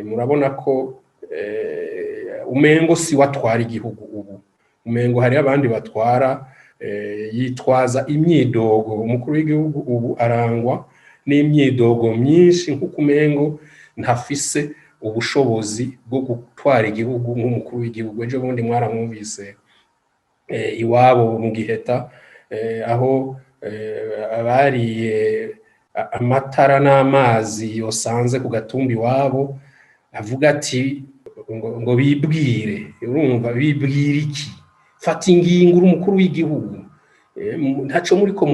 Murabona ko umengo si watwara igihugu ubu, umengo hari abandi batwara. Yitwaza imyidogo. Umukuru w'igihugu ubu arangwa n'imyidogo myinshi, nk'uko umengo ntafise ubushobozi bwo gutwara igihugu nk'umukuru w'igihugu. Ejo bundi mwaramwumvise iwabo mu Giheta, aho abariye amatara n'amazi yosanze ku gatumba iwabo, avuga ati ngo bibwire. Urumva bibwira iki? Fata ingingo, uri umukuru w'igihugu. Ntaco muriko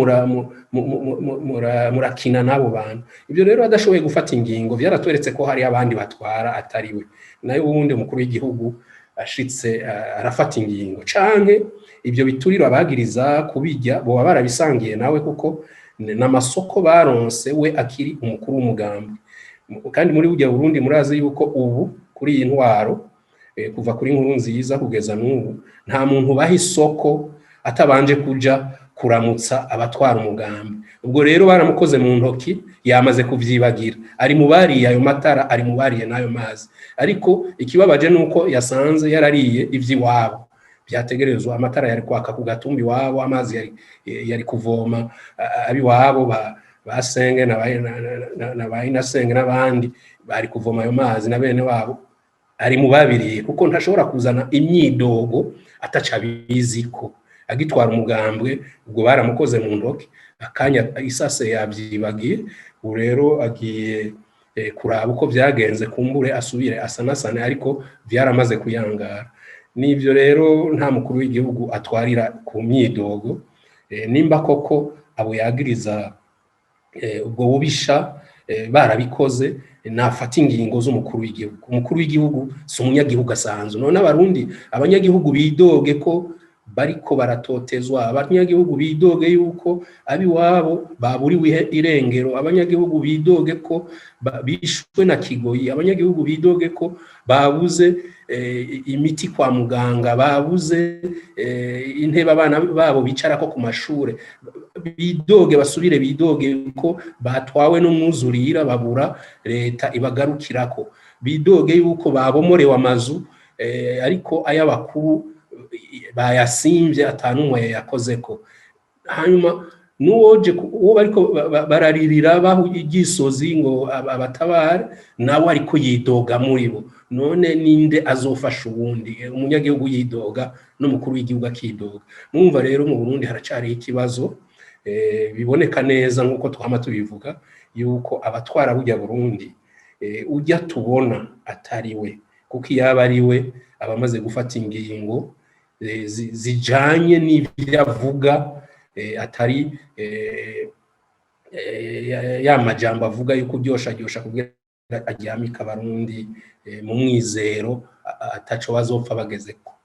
murakina n'abo bantu. Ibyo rero, adashoboye gufata ingingo, vyaratweretse ko hari abandi batwara atari we. Nayo ubundi umukuru w'igihugu ashitse arafata ingingo, canke ibyo bituriro abagiriza kubijya boba barabisangiye nawe, kuko n'amasoko baronse we akiri umukuru w'umugambi. Kandi muri burya Burundi, murazi yuko ubu kuri iyi ntwaro, kuva kuri Nkurunziza kugeza n'ubu, nta muntu baha isoko atabanje kuja kuramutsa abatwara umugambi. Ubwo rero baramukoze mu ntoki, yamaze kuvyibagira. Ari mu bariye ayo matara, ari mu bariye n'ayo mazi. Ariko ikibabaje nuko yasanze yarariye ivy'iwabo byategerezwa. Amatara yari kwaka ku gatumba iwabo, amazi yari kuvoma abiwabo basenge na ba inasenge n'abandi bari kuvoma ayo mazi na bene wabo. Ari mu babiriye, kuko ntashobora kuzana imyidogo ataca abiziko agitwara umugambwe. Ubwo baramukoze mu ntoki, akanya isase yabyibagiye. Ubu rero agiye kuraba uko byagenze, kumbure asubire asanasane, ariko byaramaze kuyangara. Nibyo rero, nta mukuru w'igihugu atwarira ku myidogo. Nimba koko abo yagiriza ubwo bubisha barabikoze, nafata ingingo z'umukuru w'igihugu. Umukuru w'igihugu si umunyagihugu asanzwe. None Abarundi, abanyagihugu bidoge ko bariko baratotezwa, abanyagihugu bidoge yuko abiwabo baburiwe irengero, abanyagihugu bidoge ko bishwe na kigoyi, abanyagihugu bidoge ko babuze imiti kwa muganga, babuze intebe abana babo bicarako ku mashure, bidoge, basubire bidoge ko batwawe n'umwuzurira, babura leta ibagarukirako, bidoge yuko babomorewe amazu, ariko ay'abakuru bayasimvye atanumwe yayakozeko. Hanyuma nuwoje uwo bariko bararirira bahu igisozi ngo abatabare, nawe ariko yidoga muri bo. None ninde azofasha uwundi? Umunyagihugu yidoga n'umukuru w'igihugu akidoga. Mwumva rero mu Burundi haracariho ikibazo. Biboneka neza, nk'uko twama tubivuga, yuko abatwara burya Burundi ujya tubona atari we, kuko iyo aba ari we aba amaze gufata ingingo zijanye n'ivyo avuga, atari ya majambo avuga yuko uryosharyosha kugira aryamika Abarundi mu mwizero ataco bazopfa bagezeko.